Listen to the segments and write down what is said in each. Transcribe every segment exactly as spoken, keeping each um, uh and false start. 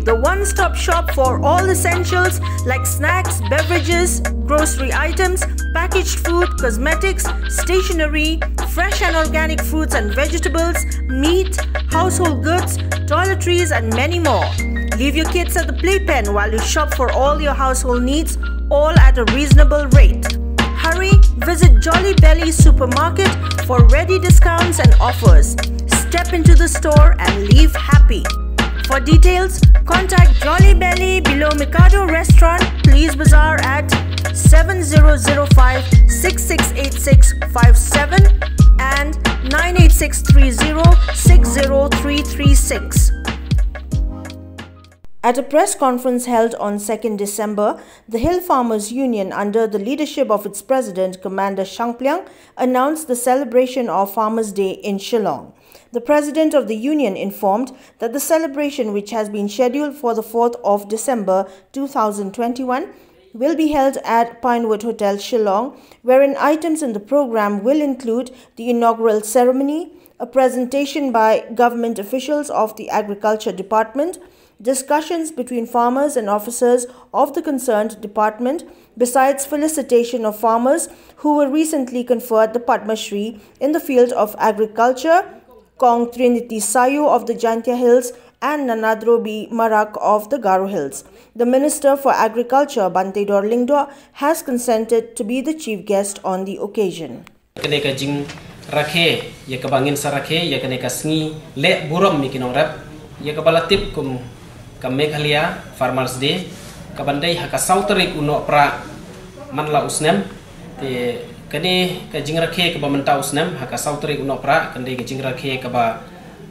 The one-stop shop for all essentials like snacks, beverages, grocery items, packaged food, cosmetics, stationery, fresh and organic fruits and vegetables, meat, household goods, toiletries, and many more. Leave your kids at the playpen while you shop for all your household needs, all at a reasonable rate. Hurry, visit Jolly Belly Supermarket for ready discounts and offers. Step into the store and leave happy. For details, contact Jolly Belly below Mikado Restaurant, Police Bazaar at seven zero zero five six six eight six five seven and nine eight six three zero six zero three three six. At a press conference held on second December, the Hill Farmers Union, under the leadership of its president, Commander Shangpliang, announced the celebration of Farmers' Day in Shillong. The president of the union informed that the celebration, which has been scheduled for the fourth of December two thousand twenty-one, will be held at Pinewood Hotel, Shillong, wherein items in the program will include the inaugural ceremony, a presentation by government officials of the Agriculture Department, discussions between farmers and officers of the concerned department, besides felicitation of farmers who were recently conferred the Padma Shri in the field of agriculture, Kong Trinity Sayu of the Jaintia Hills and Nanadro B Marak of the Garo Hills. The Minister for Agriculture, Bantedor Lyngdoh, has consented to be the chief guest on the occasion. Kane ka jingrakhe, ïa kaba ngin sa rakhe ïa kane ka sngi leh burom ïa ki nongrep, ïa kaba la tip kum ka Meghalaya Farmers' Day, kaban dei ha ka saw tarik u Nohprah man la u snem. Te kane ka jingrakhe kaba mynta u snem, ha ka saw tarik u Nohprah, kan dei ka jingrakhe kaba,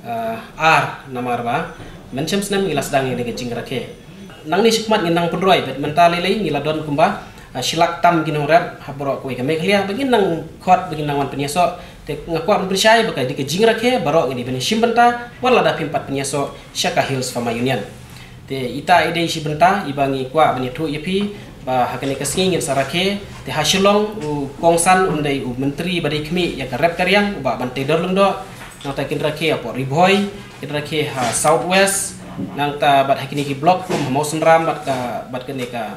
ah, ar, namar ba mynshem snem ngi la sdang ïa kane ka jingrakhe. Nangne shakhmat ngin nang pynroi, bad mynta lei lei ngi la don kumba, ah, shi lak tam ki nongrep ha baroh kawei ka Meghalaya ba ngin nang khot, ba ngin nang wan pynïasoh. Te nga kwah ban pynshai ba ka dei ka jingrakhe baroh ngin ïa ban ïashim bynta wat lada phim pat pynïasoh sha ka Hills Farmer Union. Te ita i dei shi bynta iba ngi kwah ban ïathuh ïa phi ba ha kane ka sngi ngin sa rakhe. Te ha Shillong u kongsan un dei u Myntri ba dei khmih ïa ka rep ka riang, u Bah Bantedor Lyngdoh. Nangta kin rakhe hapoh Ri Bhoi, kin rakhe ha South West, nangta bad ha kine ki block kum ha Mawsynram bad ka, bad kane ka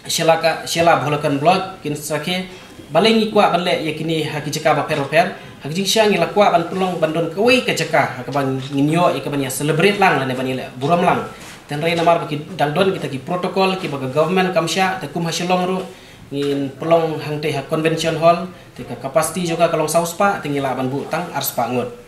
Shella ka, Shella Bholakan block kin sa rakhe. Balei ngi kwah ban leh ïa kine ha ki jaka bapher bapher? Ha ki jingshisha ngi la kwah ban pynlong ban don kawei ka jaka ha kaba ngin ïoh ïa kaban ïa celebrate lang lane ban ïa leh burom lang. Hynrei namar ba ki dang don kita ki protocol kiba ka government kam shah, te kum ha Shillong ruh ngin pynlong hangtei ha Convention Hall, te ka capacity jong ka ka long saw spah, te ngi lah ban buh tang ar spah ngut.